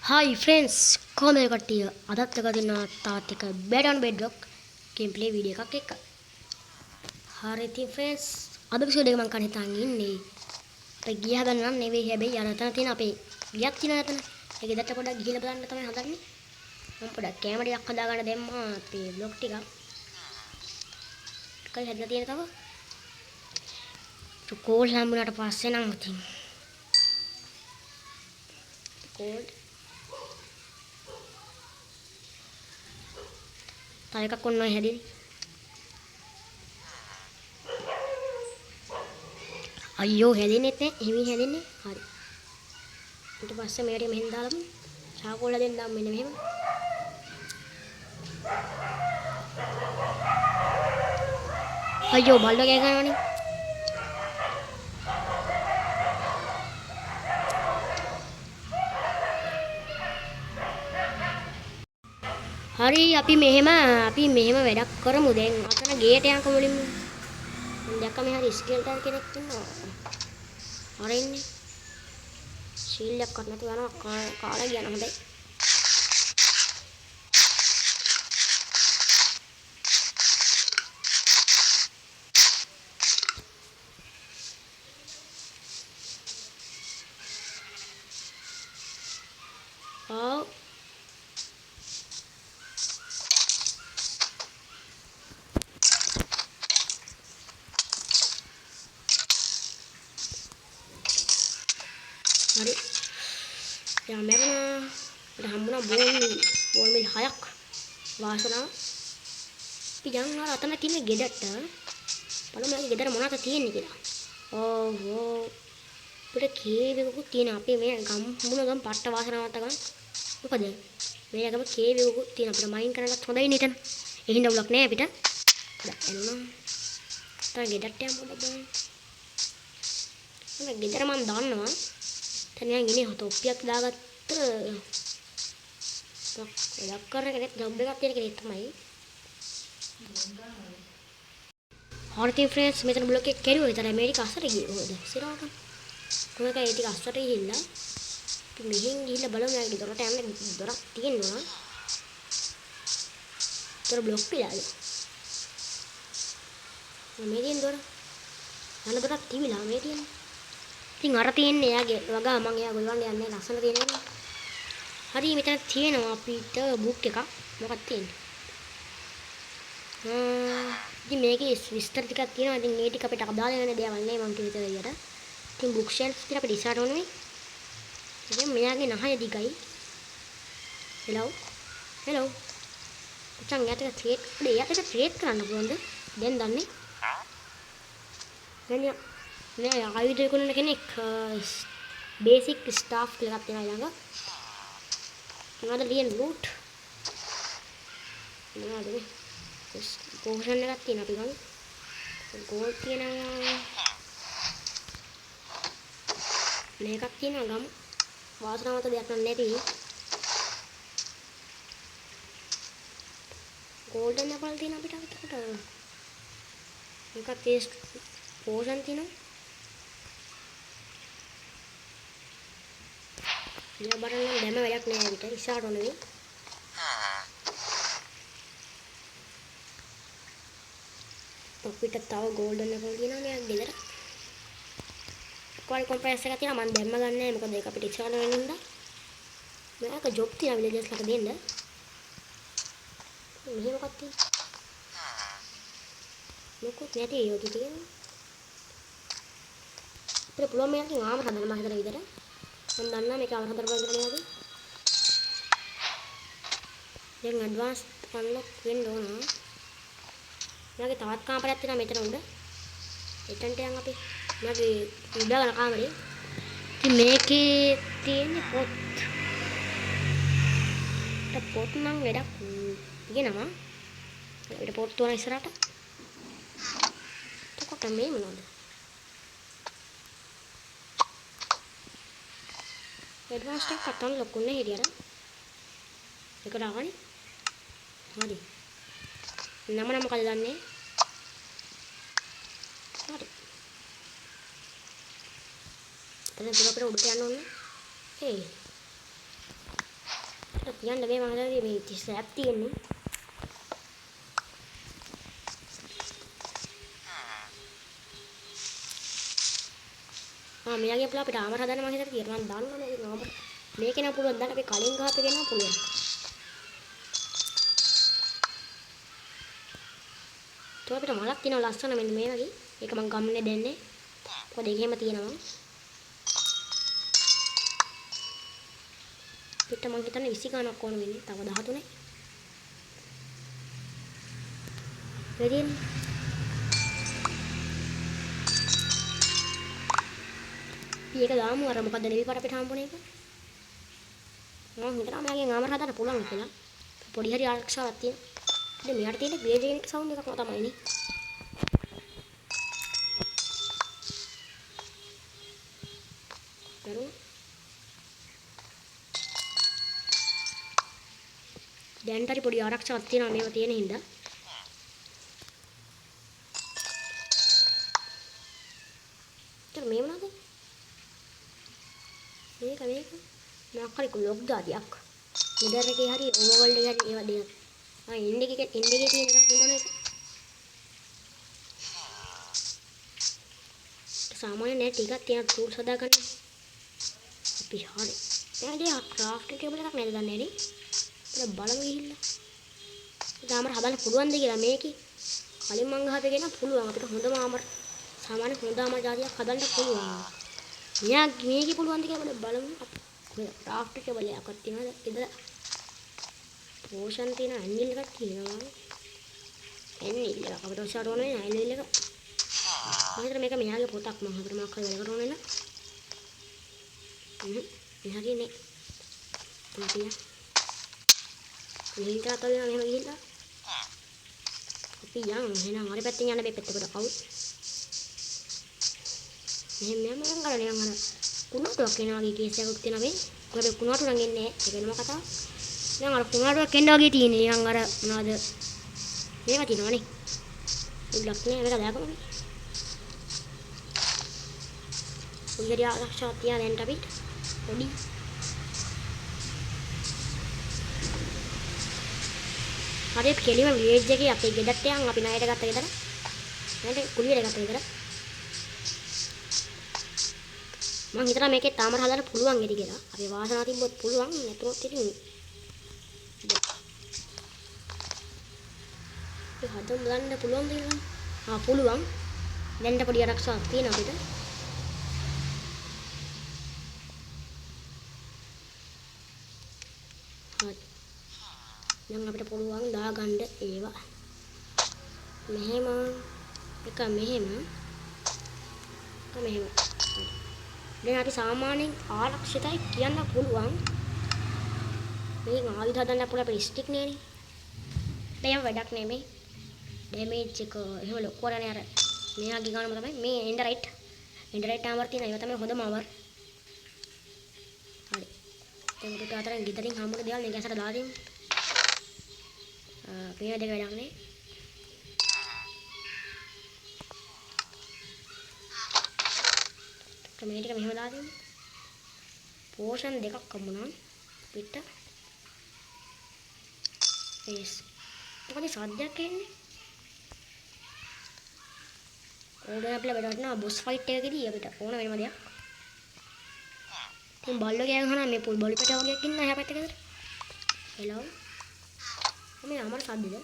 Hi friends, කොහොමද කට්ටිය? අදත් එක දෙන්නා තවත් එක bed on bedrock game play video එකක් එක්ක. හරි ඉතින් ෆ්‍රෙන්ඩ්ස්, අද එපිසෝඩ් එක මං කන හිතන් ඉන්නේ අපේ ගිය හදන්න නම් නෙවෙයි, හැබැයි අර එතන තියෙන අපේ ගියක් තියෙනවා එතන. ඒ ගෙදරට පොඩ්ඩක් ගිහිල්ලා බලන්න තමයි හදන්නේ. මම පොඩ්ඩක් කැම ටිකක් හදාගන්න දැම්මා අපේ බ්ලොක් ටිකක්. එකයි හැදලා තියෙන තව. කෝල් හම්බුනාට පස්සේ නම් ඉතින් කෝල් තව එකක් ඔන්න ඔය හැදෙන්නේ. අයියෝ හැදෙන්නෙත් නෑ, එහෙමින් හැදෙන්නේ. හරි. ඊට පස්සේ මේ ටික මෙහෙන් දාලමු. චාකෝල් හැදෙන්න දාමු මෙන්න මෙහෙම. අයියෝ බල්ලෝ කෑ ගහනවනේ. හරි අපි මෙහෙම වැඩක් කරමු දැන්. අතන ගේට යන්ක මුලින්ම. මම දැක්ක මේ හරි ස්කෙල්ටන් කෙනෙක් ඉන්නවා. අර ඉන්නේ. ෂීල්ඩ් එකක් නැතුව යනවා කාලා ගියා නම් හොඳයි. ඔව් හරි. යා මැරුණා. අපිට හම්බුණා බෝන් මිල් 6ක්. වාසනාව. අපි යන් අර අතන තියෙන ගෙදරට. බලමු මේ ගෙදර මොනවද තියෙන්නේ කියලා. ඔව් ඔව්. අපිට කේව් එකකුත් තියෙනවා. අපේ මේ ගම් හම්බුණ ගම් පට්ට වාසනාවන්ත ගම්. මොකද මේ ළඟම කේව් එකකුත් තියෙනවා. අපිට මයින් කරන්නත් හොඳයි නේ එතන. ඒ හින්දා අවුලක් නෑ අපිට. එන්න. තව ගෙදරට යමු පොඩ්ඩක් බලන්න. මම ගෙදර මං දන්නවා. තනියෙන් ඉන්නේ තොප්පියක් දාගත්ත වැඩක් කරන කෙනෙක්, ජොබ් එකක් තියෙන කෙනෙක් තමයි. හරි ඉතින් ෆ්‍රෙන්ඩ්ස්, මෙතන බ්ලොක් එක කැඩුවා විතරයි. මේ ටික අස්සට ගියේ කොහොමද? සිරාවට. කොහොමද ඒ ටික අස්සට ගිහිල්ලා අපි මෙහෙන් ගිහිල්ලා බලමු යාගේ දොරට යන්න දොරක් තියෙනවා. දොර බ්ලොක් වෙලාද? මේ තියෙන දොර. යන දොරක් තිබිලා මේ තියෙන්නේ. ඉතින් අර තියෙන්නේ එයාගේ වගා, මං එයා ගොල්ලන්ට යන්නේ ලස්සන තියෙනවා. හරි මෙතන තියෙනවා අපිට බුක් එකක්. මොකක්ද තියෙන්නේ? ඉතින් මේකේ විස්තර ටිකක් තියෙනවා. ඉතින් මේ ටික අපිට අදාළ වෙන දේවල් නේ මං කිව්ව විදියට. ඉතින් බුක් ෂෙල්ෆ්ස් ටික අපිට ඉස්සරහට ඕනේ. ඉතින් මෙයාගේ නහය දිගයි. හෙලෝ හෙලෝ මචං, එයාට ට්‍රේඩ් එයාට ට්‍රේඩ් කරන්න පුළුවන්ද? දැන් දන්නේ. දැන් නෑ ආයුධ විකුණන කෙනෙක් බේසික් ස්ටාෆ් කියලා එකක් තියෙනවා ළඟ. මොනවද ලියන ලූට්? මොනවද මේ? පෝෂන් එකක් තියෙනවා අපි ගමු. ගෝල්ඩ් තියෙනවා. මේකක් තියෙනවා ගමු. වාසනාවන්ත දෙයක් නම් නැති. ගෝල්ඩන් ඇපල් තියෙනවා අපිට එතකොට. මේකක් ටේස්ට් පෝෂන් තියෙනවා. ඉතින් බටන් නම් දැම්ම වැඩක් නෑ අපිට. ඉස්සරහට ඕන වෙයි. අපිට තව ගෝල්ඩන් ඇපල් තියෙනවා මෙයා ගෙදර. කොයි කොම්ප්‍රෙස් එකක් තියෙනවා මං දැම්ම ගන්න නෑ. මොකද ඒක අපිට ඉස්සරහට වෙන හින්දා. මෙයාක ජොබ් තියෙනවා විලේජර්ස් ලට දෙන්න. මෙහෙ මොකක්ද තියෙන්නේ? මොකොත් නැති ඒ වගේ තියෙනවා. අපිට පුළුවන් මෙයාගෙන් ආම හදන්න මං හිතන විදිහට. මං දන්නා මේක ආම හදන්න පුළුවන් කියලා මෙයාගෙන්. දැන් ඇඩ්වාන්ස් අන්ලොක් වෙන්න ඕන. මෙයාගේ තවත් කාමරයක් තියෙනවා මෙතන උඩ. එතනට යන් අපි. මෙයාගේ උඩ ගන්න කාමරේ. ඉතින් මේකේ තියෙන්නේ පොත්. පොත් නම් වැඩක් තියෙනවා. අපිට පොත් ඕන ඉස්සරහට. එතකොට මේ මොනවද? ඇඩ්වාන්ස් එකක් අතන ලොකුනේ හිටියට. ඒකට ආවනේ. හරි. නම නම් මොකද දන්නේ? හරි. එතන තුන අපිට උඩට යන්න ඕනේ. ඒ. යන්න මේ මං හිතන්නේ මේ ස්ලැබ් තියෙන්නේ. ආ මෙයාගේ අපලා අපිට ආමර හදන්න මං හිතන්නේ කියලා. මං දන්නවනේ ඉතින් ආමර මේකේ නම් පුළුවන් දැන් අපි කලින් ගහපු එකේ නම් පුළුවන්. තව අපිට මලක් තියෙනවා ලස්සන මෙන්න මේ වගේ. ඒක මං ගමනේ දෙන්නේ. මොකද ඒක එහෙම තියෙනවා. පිට මං හිතන්නේ 20 ගාණක් ඕන වෙන්නේ. තව 13යි. වැඩියෙන් අපි ඒක දාමු අර මොකද්ද නෙවි පාර අපිට හම්බුනේ එක. මං හිතනවා මෙයාගෙන් ආමර හදන්න පුළුවන් කියලා. පොඩි හරි ආරක්ෂාවක් තියෙනවා. ඉතින් මෙයාට තියෙන ග්‍රේඩ් එකේ සවුන්ඩ් එකක්ම තමයි නේ. දැන් හරි පොඩි ආරක්ෂාවක් තියෙනවා මේවා තියෙන හින්දා. ඒතර මේ මොනවද? මේක මේක මොකක් හරි ලොක් ජාතියක්. නෙදර් එකේ හරි ඕවර්වර්ල්ඩ් එකේ හරි ඒවා දෙයක්. ආ එන්ඩ් එකේ එන්ඩ් එකේ තියෙන එකක් වෙන්න ඕන ඒක. සාමාන්‍ය නෑ ටිකක් තියෙන ටූල්ස් හදාගන්න. අපි හරි. දැන් ඉතින් ක්‍රාෆ්ට් ටේබල් එකක් නේද දන්නේ නේ. පොඩ්ඩක් බලමු ගිහිල්ලා. ඉතින් ආමර හදන්න පුළුවන්ද කියලා මේකේ. කලින් මං ගහපු එකේ නම් පුළුවන්. අපිට හොඳම ආමර සාමාන්‍ය හොඳ ආමර ජාතියක් හදන්න පුළුවන්. මෙයා මේකේ පුළුවන්ද කියලා පොඩ්ඩක් බලමු. අපි කොහෙද ක්‍රාෆ්ට් ටේබල් එකක් තියෙනවද? ඉතල පෝෂන් තියෙන ඇන්විල් එකක් තියෙනවා. ඇන්විල් එක අපිට ඔස්සට ඕන වෙන ඇන්විල් එක. මම හිතන්නේ මේක මෙයාගේ පොතක්. මං හිතුවා මොකක් හරි වැඩකට ඕන වෙන. හ්ම් මෙහා තියෙන්නේ. අපි මෙහෙන් තාත්තා වෙනවා මෙහෙම ගිහිල්ලා. අපි යන් එහෙනම් අර පැත්තෙන් යන්න මේ පැත්ත පොඩක් අවුල්. මෙහෙම මෙහෙම මං අර නිකන් අර කුණාටුවක් එනවා වගේ කේස් එකක් තියෙනවා මේ. කොහෙද කුණාටු නම් එන්නේ නැහැ. ඒක වෙනම කතාවක්. නිකන් අර කුණාටුවක් එන්න වගේ තියෙන්නේ. නිකන් අර මොනවද මේවා තියෙනවනේ. උඩක් නෑ මේක දාගමු අපි. පොඩි හරි ආරක්ෂාවක් තියා දැන් අපිට. පොඩි හරි අපි කෙලිම විලේජ් එකේ අපේ ගෙදරට යන් අපි ණයට ගත්ත ගෙදර. ණයට කුලියට ගත්ත ගෙදර. මං හිතනවා මේකේ තාමර හදන්න පුළුවන් ඇති කියලා. අපේ වාසනාව තිබ්බොත් පුළුවන්, නැතුනොත් ඉතින් ඒ හදන්න බලන්න පුළුවන්ද කියලා. ආ පුළුවන්. දැන් පොඩි ආරක්ෂාවක් තියෙනවා අපිට. හරි. දැන් අපිට පුළුවන් දාගන්න ඒවා. මෙහෙම එක මෙහෙම එක මෙහෙම. දැන් අපි සාමාන්‍යයෙන් ආරක්ෂිතයි කියන්න පුළුවන්. මේකෙන් ආයුධ හදන්න පුළුවන් අපේ ස්ටික් නෑනේ. හැබැයි වැඩක් නෙමෙයි. ඩැමේජ් එක එහෙම ලොකු නෑ අර මෙයාගේ ගානම තමයි මේ එන්ඩරයිට්. එන්ඩරයිට් ආමර් තියෙන ඒවා තමයි හොඳම ආමර්. හරි. දැන් අපිට අතරෙන් ගෙදරින් හම්බුන දේවල් මේක ඇසට දාලා දෙමු. මේ දෙක වැඩක් නේ. මේ ටික මෙහෙම දාලා දෙමු. පෝෂන් දෙකක් හම්බුණා පිට. ඒස්. මොකද සද්දයක් එන්නේ? ඕන අපිට වැඩ වටිනවා බොස් ෆයිට් එකකදී අපිට ඕන වෙනම දෙයක්. ඉතින් බල්ලෝ කෑ ගහනවා මේ පොල් බලු පැටව වගේක් ඉන්නවා එහා පැත්තේ ගෙදර. හෙලෝ. මේ අමර සද්දද?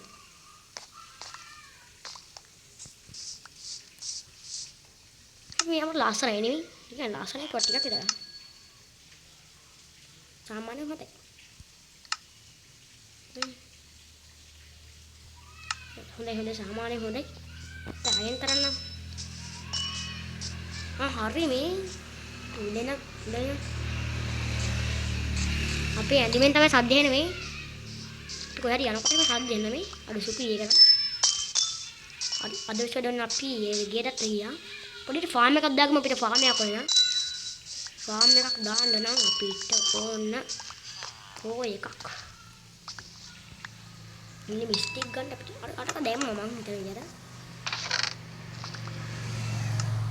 මේ අමර ලස්සනයි නෙවෙයි. නිකන් ලස්සනයි පොඩි ටිකක් විතර. සාමාන්‍යයෙන් හොඳයි. හොඳයි හොඳයි සාමාන්‍යයෙන් හොඳයි. අයන් තරන්න. ආ හරි මේ උඩන උඩන අපේ ඇඳුමෙන් තමයි සද්ද එන්නේ මේ. කොහේ හරි යනකොට මේ සද්ද එන්නේ මේ. අර සුපි ඒක නම්. හරි අද විශ්වදන්න අපි ඒ ගෙදරට ගියා. පොඩි ෆාම් එකක් දාගමු අපිට ෆාම් එකක් ඕන නම්. ෆාම් එකක් දාන්න නම් අපිට ඕන පෝ එකක්. මෙන්න මිස්ටික් ගන්න අපිට අර අරක දැම්මා මං හිතන විදියට.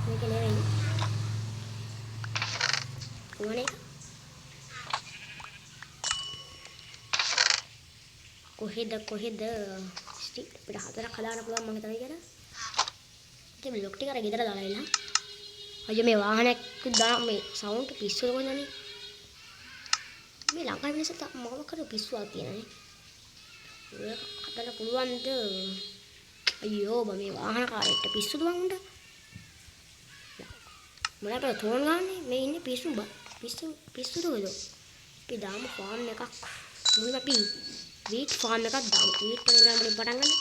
මේක නෙවෙයි. ඕන එක. කොහෙද කොහෙද අපිට හතරක් හදාගන්න පුළුවන් මං හිතන්නේ කියලා. ඉතින් බ්ලොක් ටික අර ගෙදර දාලා එන්න. අයියෝ මේ වාහනයක් දා මේ සවුන්ඩ් පිස්සුද කොහෙන්ද නේ? මේ ලංකාවේ මිනිස්සු මොකක් කර පිස්සුවක් තියෙනනේ. ඔය හදන්න පුළුවන්ද? අයියෝ බා මේ වාහන කාරෙක්ට පිස්සුද බං උන්ට? මොනවාට තෝන් ගන්නේ? මේ ඉන්නේ පිස්සු බා. පිස්සු පිස්සුද ඔයද? අපි දාමු ෆාම් එකක්. මුලින්ම අපි වීට් ෆාම් එකක් දාමු. වීට් වලින් තමයි මුලින් පටන් ගන්න.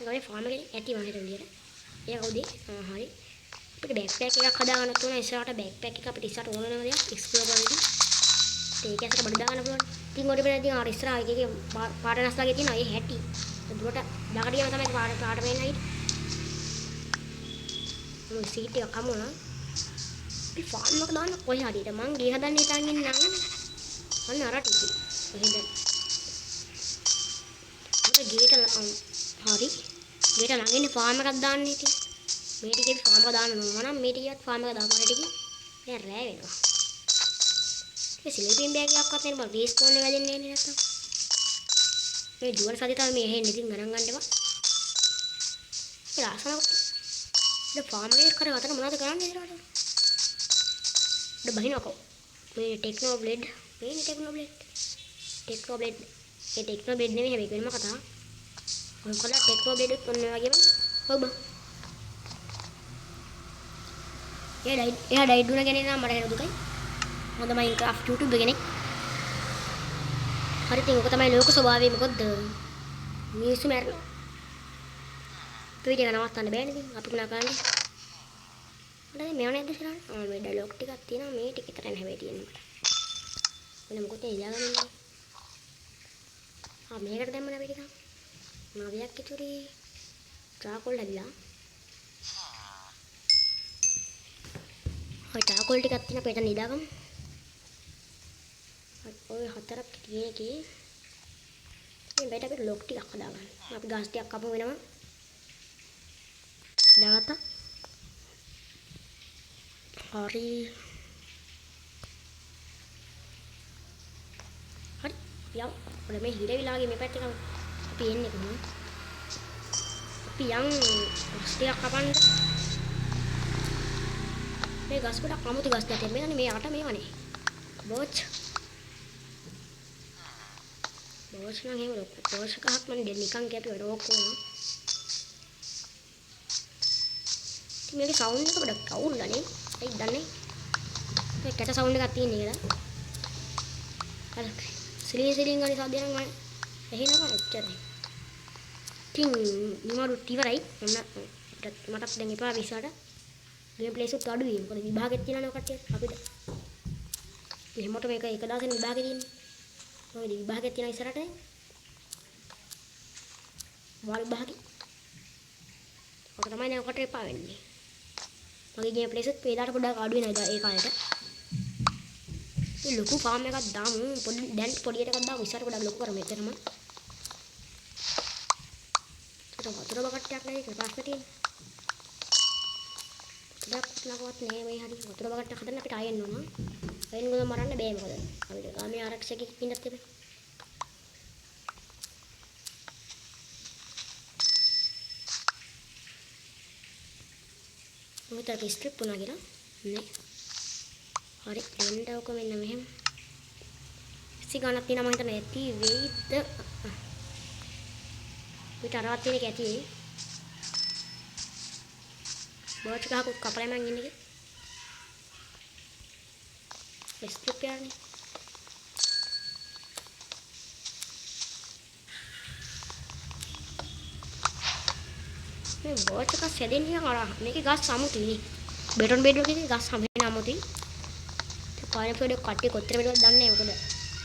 මේ ෆාම් එකේ ඇති මං හිතන විදියට. ඒක උදේ. ආ හරි. අපිට බෑක්පැක් එකක් හදාගන්න ඕන. ඉස්සරහට බෑක්පැක් එක අපිට ඉස්සරහට ඕන වෙන දෙයක් එක්ස්ප්ලෝර් කරන්න ඉතින්. ඒක ඇසට බඩු දාගන්න පුළුවන්. ඉතින් ඔය දෙපළ ඉතින් අර ඉස්සරහ එක එක පාට වෙනස් වගේ තියෙනවා. ඒ හැටි. දුරට ළඟට ගියාම තමයි පාට පාට වෙන්නේ නේද? මොන සීට් එකක් හමු වුණා. අපි ෆාම් එක දාන්න කොහේ හරියට මං ගේ හදන්න හිතන් ඉන්නම්. අන්න අර ටික. කොහෙද? මට ගේට හරි. ගේට ළඟ ඉන්නේ ෆාම් එකක් දාන්න ඉතින්. මේ ටිකේ ෆාම් එක දාන්න ඕන නම් මේ ටිකත් ෆාම් එක දාමු අර ටිකේ. දැන් රෑ වෙනවා. ඒ ස්ලීපින් බෑග් එකක්වත් නෙමෙයි බං රේස් කෝන් එක වැදෙන්නේ නෑනේ නැත්තම්. මේ දුවන සතිය තමයි මේ ඇහෙන්නේ ඉතින් ගණන් ගන්න එපා. ඒ ලස්සන කොට. ඉතින් ෆාම් එකේ කර අතන මොනවද කරන්නේ ඉතින්? ඉතින් බහිනකෝ. මේ ටෙක්නෝ බ්ලේඩ් මේ ටෙක්නෝ බ්ලේඩ්. Technoblade. ඒ ටෙක්නෝ බ්ලේඩ් නෙමෙයි හැබැයි වෙනම කතාවක්. ඔය කොල්ලා ටෙක්නෝ බ්ලේඩ් ඔන්න ඔය වගේම ඔව් බං. එයා ඩයිඩ් වුණා ගැන නම් මට හැර දුකයි. හොඳ මයින්ක්‍රාෆ්ට් YouTube කෙනෙක්. හරි ඉතින් ඔක තමයි ලෝක ස්වභාවය. මොකද්ද? මිනිස්සු මැරෙනවා. අපි වීඩියෝ එක නවත්තන්න බෑනේ ඉතින්. අපි මොනා කරන්නේ? මට දැන් මේව නේද ඉස්සරහට? ආ මේ ඩයලොග් ටිකක් තියෙනවා. මේ ටික විතරයි හැබැයි තියෙන්නේ මට. වෙන මොකොත් නෑ ඉඳාගන්න. ආ මේකට දැම්මනේ අපි ටිකක්. නවයක් ඉතුරුයි. චාකෝල් හැදිලා. ඔය චාකෝල් ටිකක් තියෙන අපි එතන නිදාගමු. ඔය හතරක් තියෙන එකේ මේ බෙට අපිට ලොක් ටිකක් හදාගන්න. අපි ගස් ටිකක් කපමු වෙනවා. දාගත්තා. හරි. හරි. යමු. ඔන්න මේ හිර විලාගේ මේ පැත්තේ කම අපි එන්නේ කොහොමද? අපි යන් ගස් ටිකක් කපන්න. මේ ගස් ගොඩක් අමුතු ගස් ටිකක් මේ මේ යට මේවනේ. බෝච්. බෝච් නම් එහෙම ලොකු බෝච් ගහක් මන් දෙන්න නිකන් කැපි රෝක් වුණා. ඉතින් මේකේ සවුන්ඩ් එක පොඩක් අවුල්ලා නේ. ඇයි දන්නේ? මේ කැට සවුන්ඩ් එකක් තියෙන නේද? අර සිලින් සිලින් ගානේ සද්ද නම් මම ඇහෙනවා එච්චරයි. ඉතින් නිමාඩු ඉවරයි. ඔන්න මටත් දැන් එපා විශ්වාට. ගේම් ප්ලේස් උත් අඩුයි. මොකද විභාගෙත් තියෙනවනේ ඔය කට්ටිය අපිට. එහෙමට මේක එක දවසේ විභාගෙ තියෙන්නේ. ඔය විභාගෙත් තියෙනවා ඉස්සරහට දැන්. වාල් විභාගෙ. ඔක තමයි දැන් ඔකට එපා වෙන්නේ. මගේ ගේම් ප්ලේස් උත් වේලාවට පොඩ්ඩක් අඩු වෙනවා ඒ කාලෙට. මේ ලොකු ෆාම් එකක් දාමු. පොඩි දැන් පොඩි එකක් දාමු. ඉස්සරහට පොඩ්ඩක් ලොකු කරමු එතරම්. ඒක වතුර බකට්ටයක් නේද ඒක ප්‍රශ්න තියෙන්නේ. වතුරක් ළඟවත් නෑ මේ හරි. වතුර බකට්ටයක් හදන්න අපිට ආයෙ එන්න ඕන. අයන් ගොඩ මරන්න බෑ මොකද? අපිට ගාමේ ආරක්ෂකෙක් ඉන්නත් එපා. මම හිතුවා ස්ට්‍රිප් වුණා කියලා. නෑ. හරි එන්න ඔක මෙන්න මෙහෙම. 20 ගණක් තියෙනවා මම හිතන්නේ ඇති වෙයිද? පිට අරවත් තියෙන එක ඇති වෙයි. බෝච් ගහකුත් කපලා මං ඉන්නේ කි. ස්ට්‍රිප් යන්නේ. මේ බෝච් එක සැදෙන්නේ අර මේකේ ගස් අමුතුයි. බෙටොන් බෙඩ් එකේ ගස් හැම අමුතුයි. ඒ කාලේ පොඩි කට්ටිය කොච්චර බෙදුවද දන්නේ නැහැ.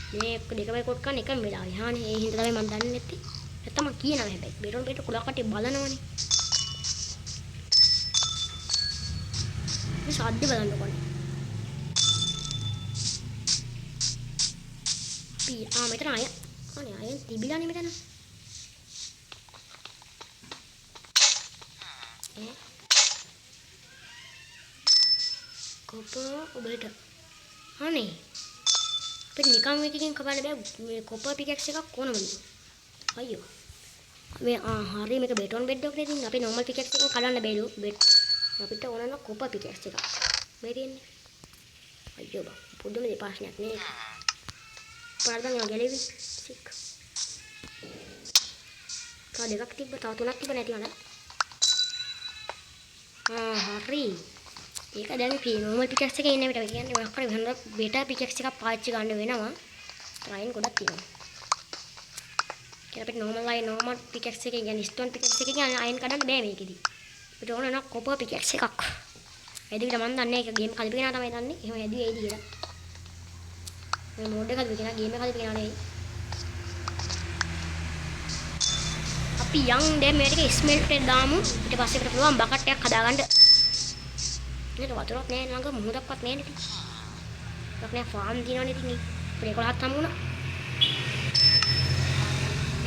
මොකද මේ දෙකම රෙකෝඩ් කරන එකම වෙලාවේ. හානේ ඒ හින්දා තමයි මම දන්නේ නැත්තේ. නැත්තම් මං කියනවා හැබැයි. බෙටොන් බෙඩ් ගොඩක් කට්ටිය බලනවනේ. මේ සද්ද බලන්න ඕනේ. අපි ආ මෙතන අය අනේ අය තිබිලානේ මෙතන. ඈ කොප ඔබට අනේ අපිට නිකන් එකකින් කපන්න බෑ. මේ කොපර් පිකැක්ස් එකක් ඕනම නේ. අයියෝ. මේ ආ හරි මේක බෙටෝන් බෙඩ් එකක් නේ තියෙන්නේ. අපි නෝමල් පිකැක්ස් එකෙන් කඩන්න බෑලු. බෙඩ් අපිට ඕන නම් කොපර් පිකැක්ස් එකක්. මේ තියෙන්නේ. අයියෝ බා. පොඩ්ඩම දේ ප්‍රශ්නයක් නේ ඒක. පාර බං ඒවා ගැලෙවි. සික්. තව දෙකක් තිබ්බ, තව තුනක් තිබ්බ නැති වුණා. ආ හරි. ඒක දැන් අපි නෝමල් පිකැක්ස් එකේ ඉන්නේ අපිට. කියන්නේ මොකක් හරි වෙන බෙටර් පිකැක්ස් එකක් පාවිච්චි ගන්න වෙනවා. අයන් ගොඩක් තියෙනවා. අපිට නෝමල් අය නෝමල් පිකැක්ස් එකේ කියන්නේ ස්ටෝන් පිකැක්ස් එකේ කියන්නේ අයන් කඩන්න බෑ මේකෙදි. අපිට ඕන නම් කොපර් පිකැක්ස් එකක්. ඒ දෙකට මන් දන්නේ ඒක ගේම් කල්පි කෙනා තමයි දන්නේ. එහෙම හැදුවේ ඒදි කියලා. මේ මෝඩ් එක හදපු කෙනා ගේම් එක හදපු කෙනා නෙවෙයි. අපි යන් දැන් මේ ටික ස්මෙල්ට් එකට දාමු. ඊට පස්සේ අපිට පුළුවන් බකට් එකක් හදාගන්න. නේද වතුරක් නෑ ළඟ මුහුදක්වත් නෑ නේ ඉතින්. එකක් නෑ ෆාම් තියෙනවනේ ඉතින්. අපිට 11ක් හම්බ වුණා.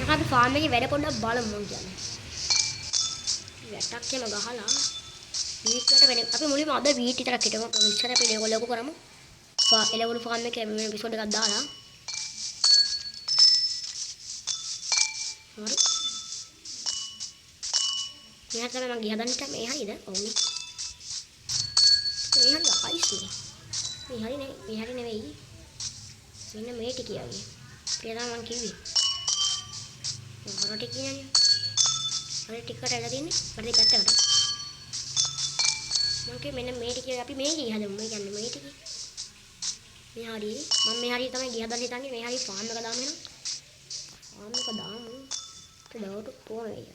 ඒක අපි ෆාම් එකේ වැඩ පොඩ්ඩක් බලමු මං කියන්නේ. වැටක් එහෙම ගහලා වීට් වලට වෙන අපි මුලින්ම අද වීට් විතරක් හිටමු. ඉස්සර අපි ලෙවල් ලොකු කරමු. එලවලු ෆාම් එකේ වෙන එපිසෝඩ් එකක් දාලා. හරි. මෙහා තමයි මං ගිය හදන්න හිටන් මේ හරියද? ඔව් නේ. මේ හරිය අයිස් නේ. මේ හරි නේ, මේ හරි නෙවෙයි. මෙන්න මේ ටික වගේ. ඒ තමයි මං කිව්වේ. අර ටික කියන්නේ. අර ටිකට ඇවිල්ලා තියෙන්නේ. අර දෙක පැත්තකට. මං කිව්වේ මෙන්න මේ ටික අපි මේ ගිය හදමු. මේ කියන්නේ මේ ටික. මේ හරිය. මං මේ හරිය තමයි ගිය හදන්න හිතන්නේ. මේ හරිය ෆාම් එක දාමු එහෙනම්. ෆාම් එක දාමු. අපිට ඩවට් ඕන වෙයි.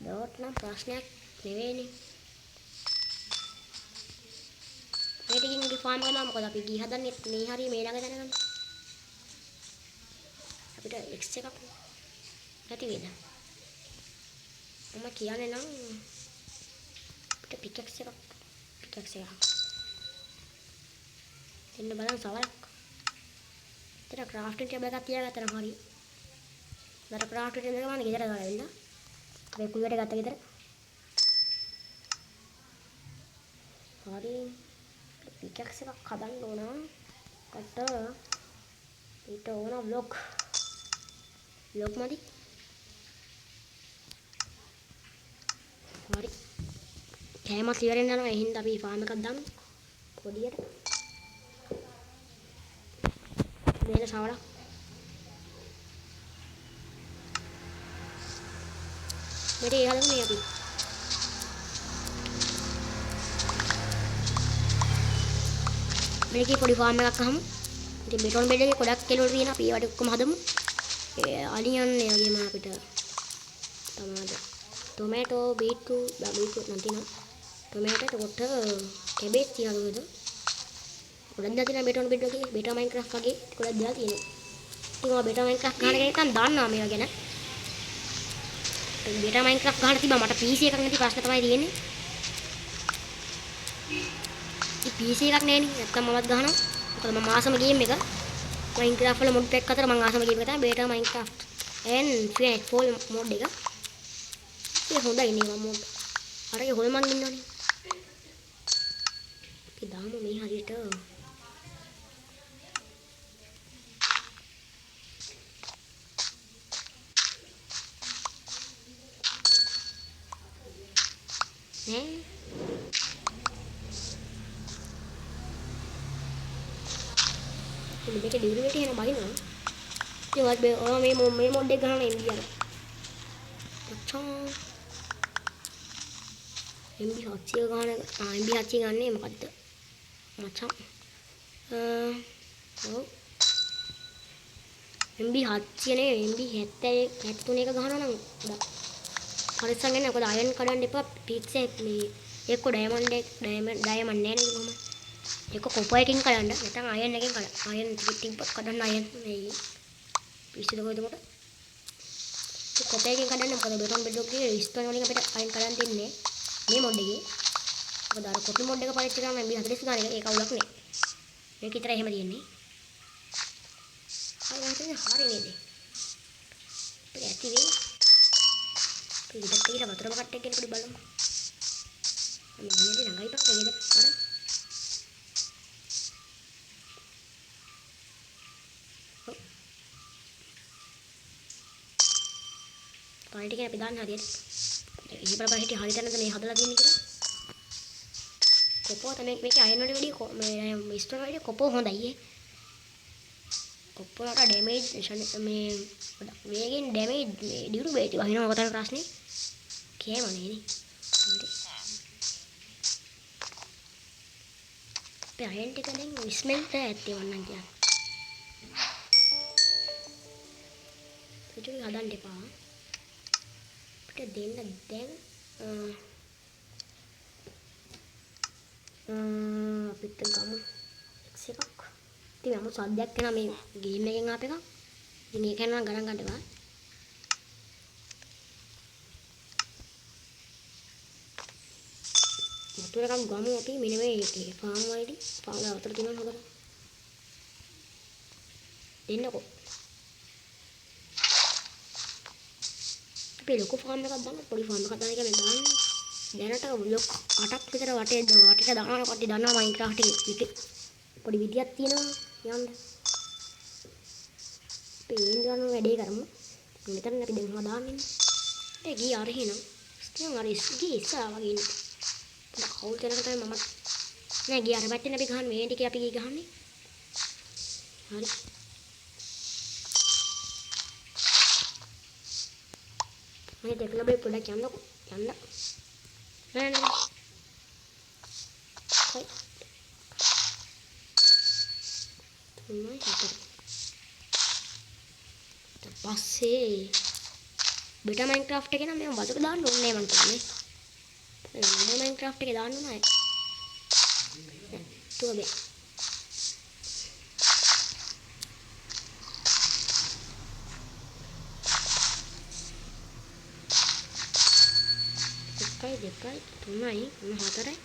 ඩවට් නම් ප්‍රශ්නයක් නෙවෙයිනේ. මේ ටිකකින් අපි ෆාම් එක දාමු. මොකද අපි ගිය හදන්නේ මේ හරිය මේ ළඟ දැනගන්න. අපිට X එකක් නැති වේද? මම කියන්නේ නම් අපිට පිකැක්ස් එකක් පිකැක්ස් එකක් දෙන්න බලන්න සවලක්. එතන ක්‍රාෆ්ටිං ටේබල් එකක් තියාගත්තා නම් හරි. දර ක්‍රාෆ්ටිං ටේබල් එක මම ගෙදර දාලා ඇවිල්ලා. අපේ කුළුවට ගත්ත ගෙදර. හරි. පිකැක්ස් එකක් හදන්න ඕන. කට ඊට ඕන බ්ලොක්. බ්ලොක් මදි. හරි. කෑමත් ඉවර වෙන්න යනවා. ඒ හින්දා අපි ෆාම් එකක් දාමු. පොඩියට. මේක සවලක්. මෙතන ඒ හදමු නේ අපි. මේකේ පොඩි ෆාම් එකක් අහමු. ඉතින් බෙටෝන් බෙඩ් එකේ ගොඩක් කෙලවර තියෙනවා. අපි ඒවට ඔක්කොම හදමු. ඒ අලියන් ඒ වගේම අපිට තමාද ටොමැටෝ, බීට්‍රූට්, බීට්‍රූට් නම් තියෙනවා. ටොමැටෝ එතකොට කැබේජ් තියෙනවද කොහෙද? ගොඩක් දේවල් තියෙනවා බෙටෝන් බෙඩ් වගේ, බෙටා මයින්ක්‍රාෆ්ට් වගේ ගොඩක් දේවල් තියෙනවා. ඉතින් ඔයා බෙටා මයින්ක්‍රාෆ්ට් ගහන කෙනෙක් නම් දන්නවා මේවා ගැන. බෙටා මයින්ක්‍රාෆ්ට් ගහන්න තිබ්බා මට PC එකක් නැති ප්‍රශ්න තමයි තියෙන්නේ. ඉතින් PC එකක් නෑනේ. නැත්තම් මමත් ගහනවා. මොකද මම ආසම ගේම් එක මයින්ක්‍රාෆ්ට් වල මොඩ් පැක් අතර මං ආසම ගේම් එක තමයි බෙටා මයින්ක්‍රාෆ්ට් and Infinite Fall mod එක. ඒක හොඳයි නේ මම මොඩ්. අරගේ හොල්මන් ඉන්නවනේ. අපි දාමු මේ හරියට. නේ මේක ඩියුරබිලිටි එහෙම බහිනවා. ඉතින් ඔයාත් මේ ඔයා මේ මේ මොඩ් එක ගහන MB අර. මචං MB 700 ගහන ආ MB 700 ගන්නේ මොකද්ද? මචං ඔව් MB 700 නෙවෙයි MB 70 73 එක ගහනවා නම් ගොඩක් පරිස්සම් වෙන්න. මොකද අයන් කඩන්න එපා. පික්ස් එක මේ එක්ක ඩයමන්ඩ් එක ඩයමන්ඩ් නෑ නේද කොහොම? එක්ක කොපර් එකකින් කඩන්න නැත්නම් අයන් එකෙන් කඩන්න. අයන් ටික තිබ්බත් කඩන්න අයන් මේ පිස්සුද කොහෙද මොකට? ඒ කොපර් එකෙන් කඩන්න. මොකද බෙටෝන් බෙඩ් එකේ ස්ටෝන් වලින් අපිට අයන් කඩන්න දෙන්නේ මේ මොඩ් එකේ. මොකද අර කොපි මොඩ් එක පාවිච්චි කරාම MB 40 ගාන එක ඒක අවුලක් නෑ. මේක විතරයි එහෙම තියෙන්නේ. හරි මං හිතන්නේ හරි නේද? අපිට ඇති වෙයි. අපි ගෙදරට ගිහලා වතුර බකට් එක ගෙන පොඩි බලමු. මම ඉන්නේ ළඟයි බං ගෙදර අර. පණ ටික අපි දාන්න හරියට. එහෙම බල බල හිටිය හරි තැනද මේ හදලා තියෙන්නේ කියලා. කොපෝ තමයි මේකේ අයන් වලට වැඩිය මේ ස්ටෝන් වලට කොපෝ හොඳයි ඈ. කොපෝ වලට ඩැමේජ් මේ පොඩක් වේගෙන් ඩැමේජ් මේ ඩියුරබිලිටි වහිනවා. ඔක තමයි ප්‍රශ්නේ. කෑම නේ. හරි. අපේ අයන් ටික දැන් ස්මෙල්ට් ඇත්තේ මං නම් කියන්නේ. ඒක හදන්න එපා. අපිට දෙන්න දැන් අපිට ගමු එක්ස් එකක්. ඉතින් අමු සද්දයක් එනවා මේ ගේම් එකෙන් ආප එකක්. ඉතින් ඒක නම් ගණන් ගන්න එපා. වතුර එකක් ගමු අපි මෙන්න මේ එකේ ෆාම් වලදී ෆාම් වල වතුර තියෙනවා හොඳට. දෙන්නකෝ. අපි ලොකු ෆාම් එකක් දාන්න පොඩි ෆාම් එකක් දාන එක මේ බලන්න. දැනට බ්ලොක් 8ක් විතර වටේට දානවා කට්ටිය දන්නවා මයින්ක්‍රාෆ්ට් එකේ පොඩි විදියක් තියෙනවා යන්න. අපි ඒන් ගන්න වැඩේ කරමු. මෙතන අපි දැන් හදාන්නේ. ඒ ගියේ අර එහෙනම්. ඉතින් අර ගියේ ඉස්සරහ වගේ ඉන්නේ. පොඩක් අවුල් තැනක තමයි මමත්. නෑ ගියේ අර පැත්තෙන් අපි ගහන්නේ මේ ටිකේ අපි ගියේ ගහන්නේ. හරි. මම ටෙක්නොලොජි පොඩක් යන්නකෝ. යන්න. නෑ නෑ. හරි. 3 4. ඊට පස්සේ බෙටා මයින්ක්‍රාෆ්ට් එකේ නම් මම වතුර දාන්න ඕනේ නෑ මං කියන්නේ. මම මයින්ක්‍රාෆ්ට් එකේ දාන්න ඕනේ. නෑ. තුව බෑ. එකයි දෙකයි තුනයි හතරයි.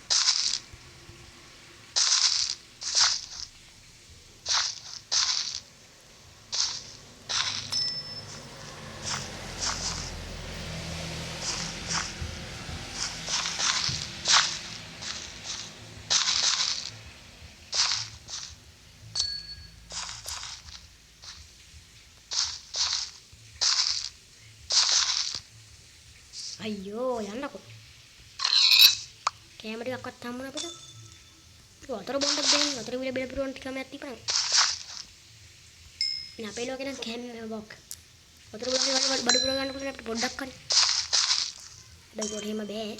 අයියෝ යන්නකෝ. කෑම ටිකක්වත් හම්බුණා අපිට. ඒක වතුර බොන්නත් දෙන්න. වතුර බිල බිල පුරවන්න ටිකමක් තිබුණා. නේ අපේ ලෝකේ නම් කෑම බොක්. වතුර බොන්න බඩ පුරව ගන්න පුළුවන් අපිට පොඩ්ඩක් හරි. හැබැයි පොඩ එහෙම බෑ.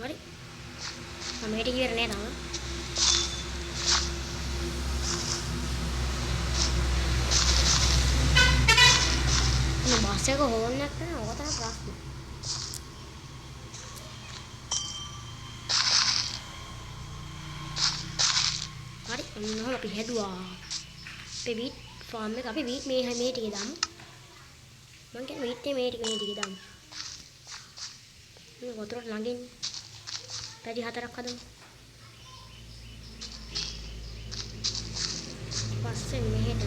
හරි. මම මේ ටික ඉවර නෑ තාම. මේ බස් එක හෝන් එකක් කරන ඕක තමයි ප්‍රශ්නේ. හරි ඔන්න ඔහොම අපි හැදුවා. අපේ වීට් ෆාම් එක අපි වීට් මේ ටික දාමු. මං කියන්නේ වීට් මේ ටික දාමු. මේ වතුරට ළඟින් පැටි 4ක් හදමු. පස්සේ මෙහෙට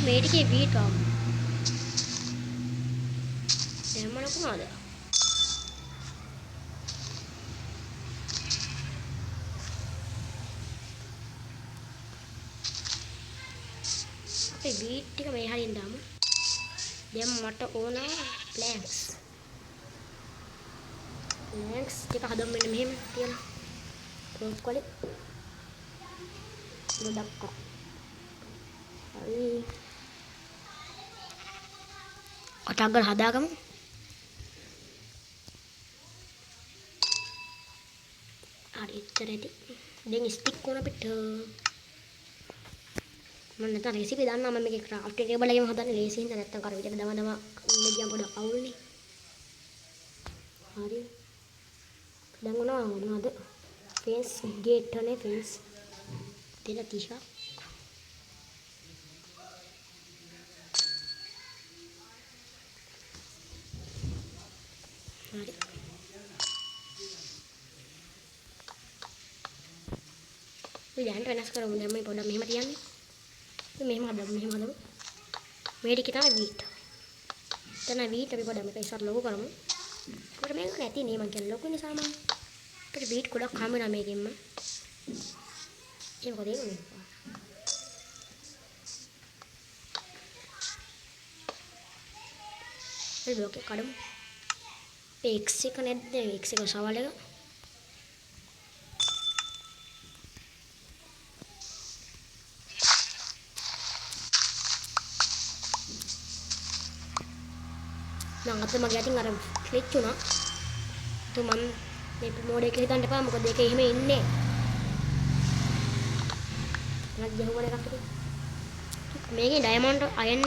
මේ ටිකේ වීට් ආවා. දැන් මොන කුණාද? අපේ වීට් ටික මේ හරියෙන් දාමු. දැන් මට ඕන ප්ලැන්ක්ස්. ප්ලැන්ක්ස් ටික හදමු මෙන්න මෙහෙම තියලා. රෝක් වලින් ගොඩක් හරි. අටක් ගාලා හදාගමු. හරි එච්චර ඇති. දැන් ස්ටික් ඕන අපිට. මම නැත්නම් රෙසිපි දන්නවා මම මේකේ ක්‍රාෆ්ට් ටේබල් එකේම හදන්නේ ලේසි හින්දා නැත්නම් කර විදියට දම දම ඉන්න ගියාම පොඩක් අවුල්නේ. හරි. දැන් මොනවා මොනවද? ෆෙන්ස් ගේට් අනේ ෆෙන්ස් දෙන 30ක්. හරි. ඔය දැන් වෙනස් කරමු. දැන් මේ පොඩ්ඩක් මෙහෙම තියන්නේ. මෙහෙම හදමු මෙහෙම හදමු. මේ ටික තමයි වීට්. එතන වීට් අපි පොඩ්ඩක් මේක ඉස්සර ලොකු කරමු. අපිට මේක නැති නේ මං කියන්නේ ලොකු නිසා මං. අපිට බීට් ගොඩක් හම්බ වෙනවා මේකෙන්ම. ඒ මොකද ඒක මේ? ඒ බ්ලොක් එක කඩමු. අපේ X එක නැද්ද? X එක සවල් එක. මං අත මගේ අතින් අර ක්ලික් වුණා. તો මං මේ මෝඩ් එක හිතන්න එපා. මොකද ඒක එහෙම ඉන්නේ. මං ජහුවන එකක් ඉතින්. මේකේ ඩයමන්ඩ් අයන්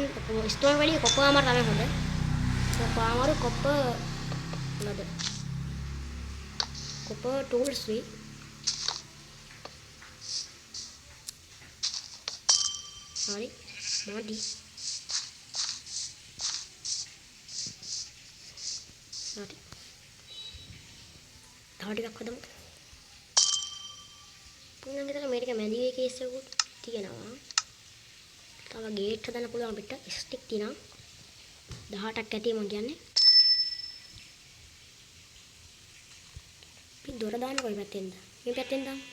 ස්ටෝන් වැඩි කොපර් ආමර් තමයි හොඳ. කොපර් ආමර් කොපර් මොනවද? කොපර් ටූල්ස් වි. හරි. මදි. හරි. තව ටිකක් හදමු. මං හිතන්නේ මේ ටික මැදි වේ කේස් එකකුත් තියෙනවා. තව ගේට් හදන්න පුළුවන් අපිට. ස්ටික් තියෙනවා. 18ක් ඇති මං කියන්නේ. අපි දොර දාන්න කොයි පැත්තෙන්ද? මේ පැත්තෙන් දාමු.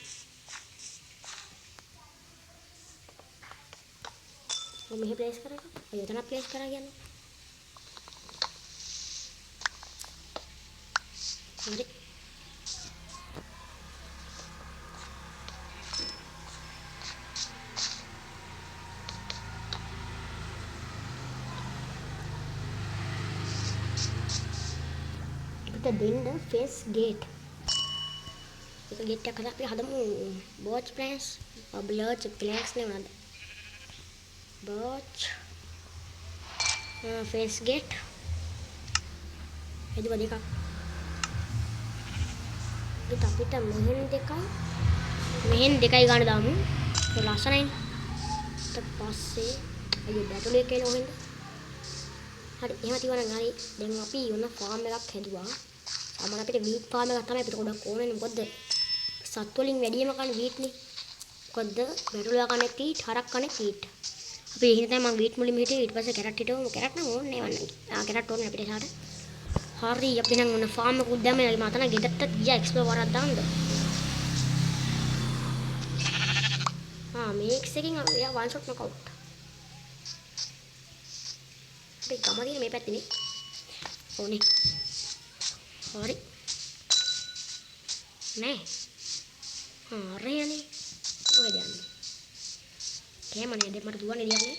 ඔව් මෙහෙ ප්ලේස් කරගන්න. ඔය එතන ප්ලේස් කරා කියන්නේ. හරි. අපිට දෙන්න ෆේස් ගේට්. එක ගේට් එකක් හදලා අපි හදමු. බෝච් ප්ලෑන්ස්, බ්ලර්ච් ප්ලෑන්ස් නේ මොනවද? බෝච් ෆේස් ගේට්. හැදුවා දෙකක්. ඒත් අපිට මෙහෙන් දෙකයි ගන්න දාමු. ඒක ලස්සනයිනේ. ඊට පස්සේ අයියෝ බැටළුවෙක් එන කොහෙන්ද? හරි එහෙම තිබුණා නම් හරි. දැන් අපි ඔන්න ෆාම් එකක් හැදුවා. සාමාන්‍ය අපිට වීට් ෆාම් එකක් තමයි අපිට ගොඩක් ඕන වෙන්නේ. මොකද සත්තු වලින් වැඩියම කන්නේ වීට් නේ. මොකද බැටළුවා කන්නේ වීට්, හරක් කන්නේ වීට්. අපි ඒ හින්දා තමයි මං වීට් මුලින්ම හිටියේ. ඊට පස්සේ කැරට් හිටවමු. කැරට් නම් ඕනේ නෑ වන්න. කැරට් ඕනේ අපිට එහාට. හරි අපි නම් ඔන්න ෆාම් එකකුත් දැම්මේ. මම අතන ගෙදරට ගියා එක්ස්ප්ලෝර් වරක් දාන්න. මේ එක්ස් එකෙන් එයා වන් ෂොට් නොක් අවුට්. අපි ගම තියෙන මේ පැත්තේ නේ. ඕනේ. හරි. නෑ. හරි යන්නේ. කොහෙද යන්නේ? කෑම නේද මට දුවන්න විදියක් නෑ.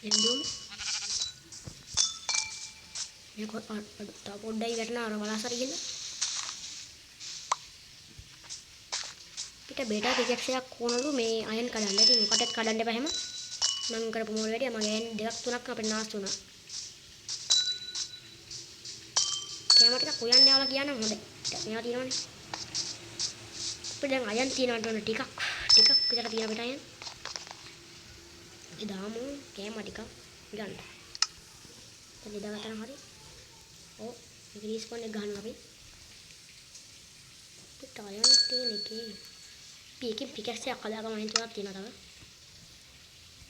එන්න මේක තව පොඩ්ඩයි වැටෙනවා අර වලාසර ගිහලා. අපිට බෙටා පිකැක්ස් එකක් ඕනලු මේ අයන් කඩන්න. ඉතින් මොකටද කඩන්න එපා එහෙම. මං කරපු මෝල් වැඩිය මගේ අයන් දෙකක් තුනක් අපිට නාස්ති වුණා. කෑම ටිකක් හොයන්න යාලා කියනවා හොඳයි. මේවා තියෙනවනේ. අපිට දැන් අයන් තියෙනවට ඕන ටිකක් ටිකක් විතර තියෙන අපිට අයන්. ඒ දාමු කෑම ටිකක් ගන්න. දැන් ඉඳගත්තා නම් හරි. ඔව් මේක රීස්පෝන් එක ගන්නවා අපි. අපිට අයන් තියෙන එකේ අපි එකෙන් පිකැක්ස් එකක් හදාගමු. අයන් තුනක් තියෙනවා තව.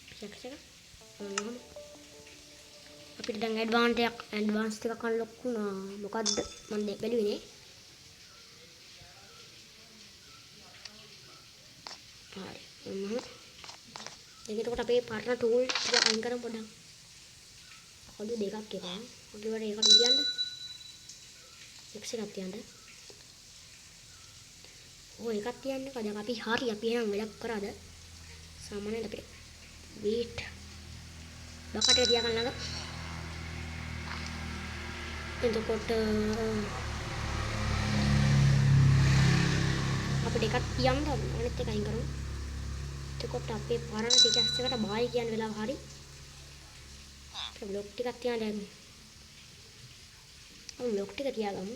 පිකැක්ස් එක ඔන්න ඔහොම. අපිට දැන් ඇඩ්වාන්ස් ටිකක් අන්ලොක් වුණා. මොකද්ද මන් දැන් බැලුවේ නේ. හරි ඔන්න ඔහොම. දැන් එතකොට අපේ පරණ ටූල් ටික අයින් කරමු පොඩ්ඩක්. කඩු දෙකක් එපා. ඔගේ වල ඒකට තියන්න. X එකක් තියන්න. ඔව් එකක් තියන්න. දැන් අපි හරි අපි එහෙනම් වැඩක් කරාද? සාමාන්‍යයෙන් අපිට වීට් බකට් එක තියාගන්න ළඟ. එතකොට අපිට එකක් තියන්න අනිත් එක අයින් කරමු. එතකොට අපේ පරණ පිකැක්ස් එකට බායි කියන වෙලාව හරි. අපිට බ්ලොක් ටිකක් තියන්න දැන්. අපි බ්ලොක් ටික තියාගමු.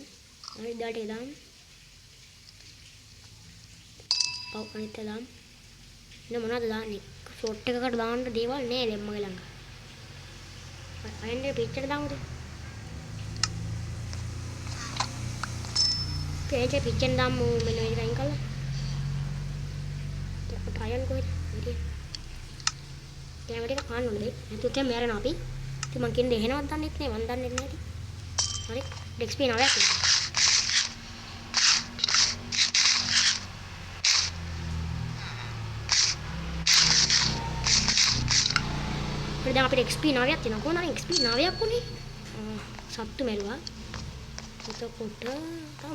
අනිත් දාට ඒ දාමු. ඔව් අනිත් එක දාමු. එන මොනවද දාන්නේ? ෆ්ලොට් එකකට දාන්න දේවල් නෑ දැන් මගේ ළඟ. අයන් එක පිච්චර දාමුද? පේජ් පිච්චෙන් දාමු මෙන්න මේක අයින් කරලා. එතකොට අයන් කොහෙද? ඉතින් කෑම ටික කන්න ඕනේ දෙයි. නැතුව දැන් මැරෙනවා අපි. ඉතින් මං කියන්නේ එහෙනවත් දන්නෙත් නෑ මං දන්නෙත් නෑ ඉතින්. හරි. XP 9ක් තියෙනවා. හරි දැන් අපිට XP 9ක් තියෙනවා. කොහොමද XP 9ක් උනේ? සත්තු මැරුවා. එතකොට තව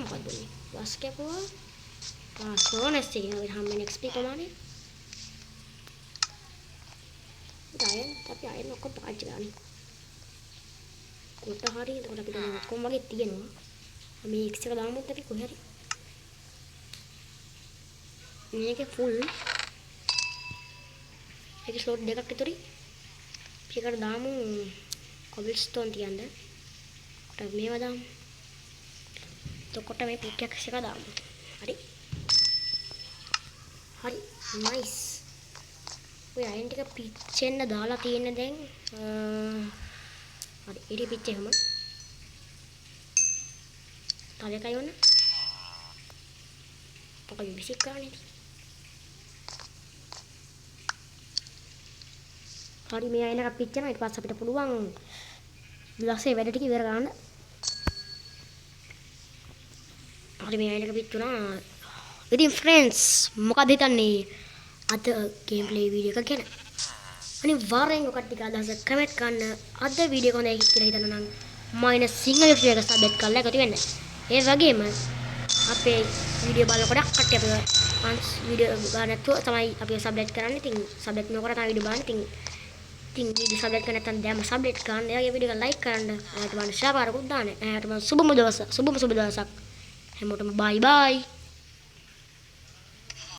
මොකක්ද උනේ? වස් කැපුවා. ෆර්නස් එකකින් අපිට හම්බෙන XP ප්‍රමාණය. අයන් අපි අයන් ඔක්කොම පාවිච්චි කරන්නේ. කොට හරි එතකොට අපිට දැන් ඔක්කොම වගේ තියෙනවා. මේ X එක දාමුත් අපි කොහේ හරි. මේකේ ෆුල්. ඒකේ ස්ලොට් දෙකක් ඉතුරුයි. අපි එකට දාමු කොබල් ස්ටෝන් තියන්න. කොට මේවා දාමු. එතකොට මේ පිකැක්ස් එක දාමු. හරි. හරි නයිස්. ඔය අයන් ටික පිච්චෙන්න දාලා තියෙන දැන්. හරි ඊට පිච්චේ හැම. තව එකයි ඕන. මොකද විසික් කරන්නේ ඉතින්. හරි මේ අයන් එක පිච්චෙනවා. ඊට පස්සේ අපිට පුළුවන් දවසේ වැඩ ටික ඉවර කරන්න. හරි මේ අයන් එක පිච්චුණා. ඉතින් ෆ්‍රෙන්ඩ්ස් මොකද හිතන්නේ අද ගේම් ප්ලේ වීඩියෝ එක ගැන? අනිවාර්යෙන් ඔය කට්ටිය අදහස කමෙන්ට් කරන්න. අද වීඩියෝ එක හොඳයි කියලා හිතනවා නම් මයිනස් සිංහල යූටියුබ් එක සබ්ස්ක්‍රයිබ් කරලා එකතු වෙන්න. ඒ වගේම අපේ වීඩියෝ බලන ගොඩක් කට්ටිය අපේ අන්ස් වීඩියෝ ගන්න නැතුව තමයි අපි සබ්ස්ක්‍රයිබ් කරන්නේ. ඉතින් සබ්ස්ක්‍රයිබ් නොකර තමයි වීඩියෝ බලන්නේ. ඉතින් වීඩියෝ සබ්ස්ක්‍රයිබ් කරන්න නැත්නම් දැන්ම සබ්ස්ක්‍රයිබ් කරන්න. ඒ වගේ වීඩියෝ එක ලයික් කරන්න. ඔයාලට මම ෂෙයා පාරකුත් දාන්න. ඔයාලට මම සුබම දවස, සුබම සුබ දවසක්. හැමෝටම බයි බයි.